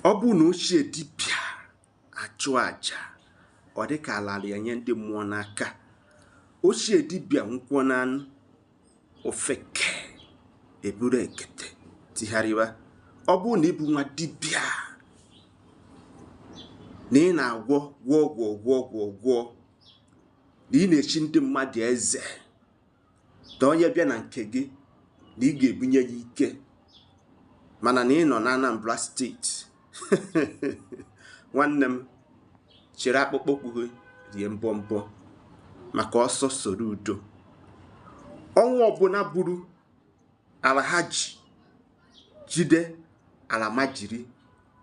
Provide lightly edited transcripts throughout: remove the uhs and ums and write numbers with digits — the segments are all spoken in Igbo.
Ọ bụrụ na ochie dibịa achụ aja, ọ dị ka alara ya nye ndị mmụọ n'aka. Ochie dibịa nkwụọ na anụ ofeke eburu ekete tigharịwa. Ọ bụrụ na ị bụ nwa dibịa na ị na-agwọ gwọọ gwọọ gwọọ gwọọ gwọọ, na ị na-echi ndị mmadụ eze, na onye bịa na nke gị na ị ga-ebunye ya ike, mana na ị nọ na Anambra steeti, nwanne m, chịrị akpụkpọ ụkwụ gị rie mbọ mbọ maka ọsọ soro udo. Ọnwụ ọbụla buru ala ha ji jide ala ma jiri,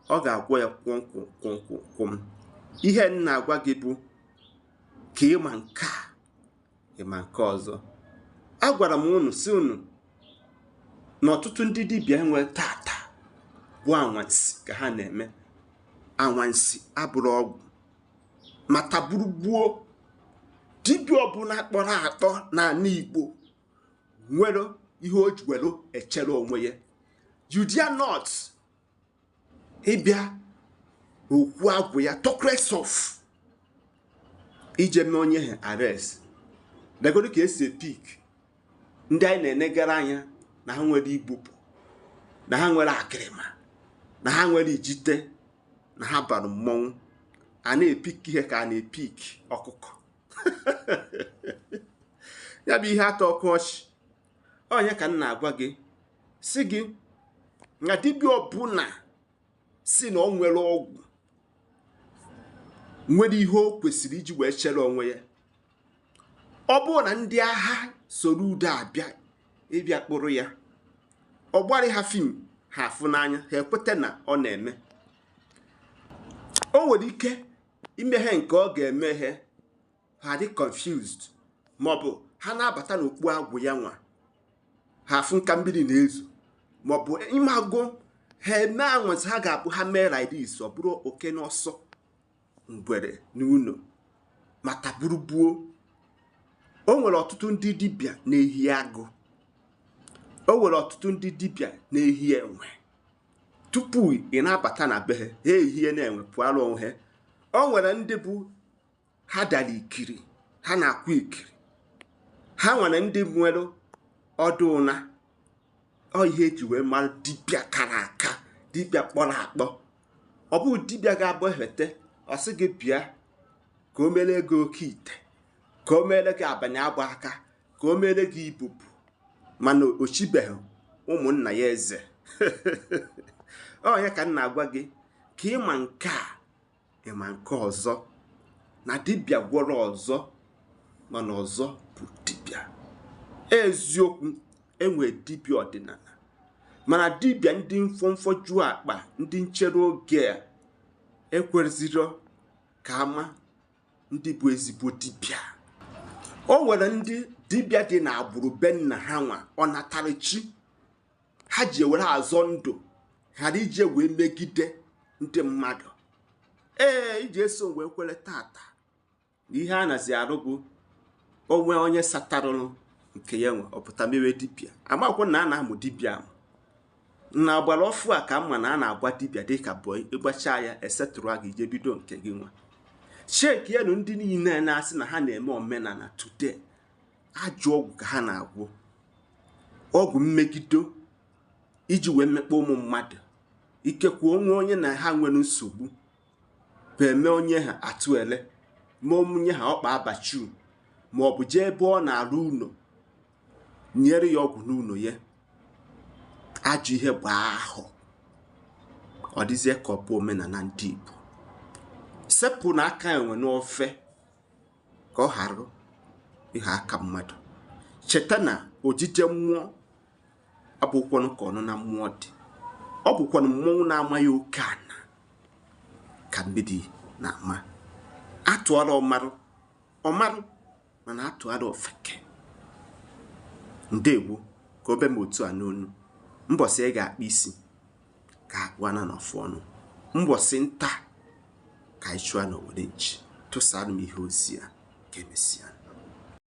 ọ ga-agwọ ya kwụm kwụm kwụm kwụm kwụm. Ihe m na-agwa gị bụ ka ịma nke a, ịma nke ọzọ. Agwara m unu si unu na ọtụtụ ndị dibịa enwe tata bụ anwansi ka ha na-eme. Anwansi abụrụ ọgwụ ma taburugbuo. Dibịa ọbụla kpọrọ akpọ n'ala Igbo nwere ihe o ji were echere onwe ya. You dare not ịbịa okwu agwụ ya, talk less of ije mee onye ha arrest. Legodo ka esi e-pick ndị anyị na-enegara anya na ha nwere igbupụ, na ha nwere akịrịma, na ha nwere ijite, na ha bara mmọnwụ. A na-e-pick ihe ka a na-e-pick ọkụkọ. Ya bụ ihe atọ ọkụ ọchị. Onye ka m na-agwa gị si gị na dibịa ọbụla si na ọ nwere ọgwụ, nwere ihe o kwesịrị iji wee chere onwe ya, ọ bụrụ na ndị agha soro udo abịa ịbịa kpụrụ ya, ọ gbarị ha fim ha afụ n'anya, ha ekweta na ọ na-eme. O nwere ike imeghe nke ọ ga-emeghe, ha dị confused, maọbụ ha na-abata n'okpu agwụ ya nwa, ha afụ nka mmiri na-ezo, maọbụ ịmagụ ha eme anwansi ha ga-abụ ha mee like this, ọ bụrụ oke n'ọsọ ngwere n'ụlọ ma taburugbuo. O nwere ọtụtụ ndị dibịa na-ehi agụ, o nwere ọtụtụ ndị dibịa na-ehi enwe. Tupu ị na-abata na be ha, ha ehie na-enwe pụara onwe ha. O nwere ndị bụ ha dara ikiri, ha na-akwụ ikiri. Ha nwere ndị nwere ọdụ ụna. Ọ ihe eji wee mara dibịa kara aka, dibịa kpọrọ akpọ. Ọ bụghị dibịa ga-abụ ehete ọ sị gị bịa ka o mere gị oke ite, ka o mere gị abanye agba aka, ka o mere gị ibubu, mana o chibeghị ụmụnna ya eze. Onye ka m na-agwa gị ka ịma nke a, ịma nke ọzọ, na dibịa gwọrọ ọzọ, mana ọzọ bụ dibịa eziokwu. Enwe dibịa ọdịnala, mana dibịa ndị mfọmfọ juo akpa, ndị nchere oge a ekwereziro ka ama ndị bụ ezigbo dibịa. O nwere ndị dibịa dị n'agbụrụ be nna ha nwa, ọ natara chi ha ji ewere azọ ndụ, ghara ije wee megide ndị mmadụ. Ee, iji eso wee kwere tata na ihe a nazi arụ bụ onwe onye satarụrụ nke ya nwe ọpụta mewe dibịa. Amakwa na a na-amụ dibịa amụ na agbara ọfụ a ka mma na a na-agba dibịa dịka bọị. Ịgbacha ya, esetụrụ gị ije bido nke gị nwa. Chekienu ndị niile na-asị na ha na-eme omenala today, ajọ ọgwụ ka ha na-agwọ, ọgwụ mmegido iji wee mekpa ụmụ mmadụ. Ikekwe onwe onye na ha nwere nsogbu bụ eme onye ha atụ ele, ma onye ha ọkpa abachu, ma ọ bụ jee ebe ọ na-arụ ụlọ nyere ya ọgwụ n'ụlọ ya. Ajọ ihe gbaa ahụ, ọ dịzie ka ọ bụ omenala ndị Igbo. Sepụ na aka enwe n'ofe ka ọ ghara ihe aka mmadụ. Cheta na ojije mmụọ abụkwanụ ka ọnụ na mmụọ dị, ọ bụkwanụ mmọnwụ na-amaghị oke ana ka mmiri na-ama. Atụọla ọmarụ ọmarụ, mana atụọla ofeke. Ndewo. Ka obe m otu a n'onu mbọsị ị ga-akpa isi ka akpụana n'ọfụ ọnụ mbọsị nta ka anyị chụọ na owere nchi. Tụsara m ihe ozi a. Ka emesịa.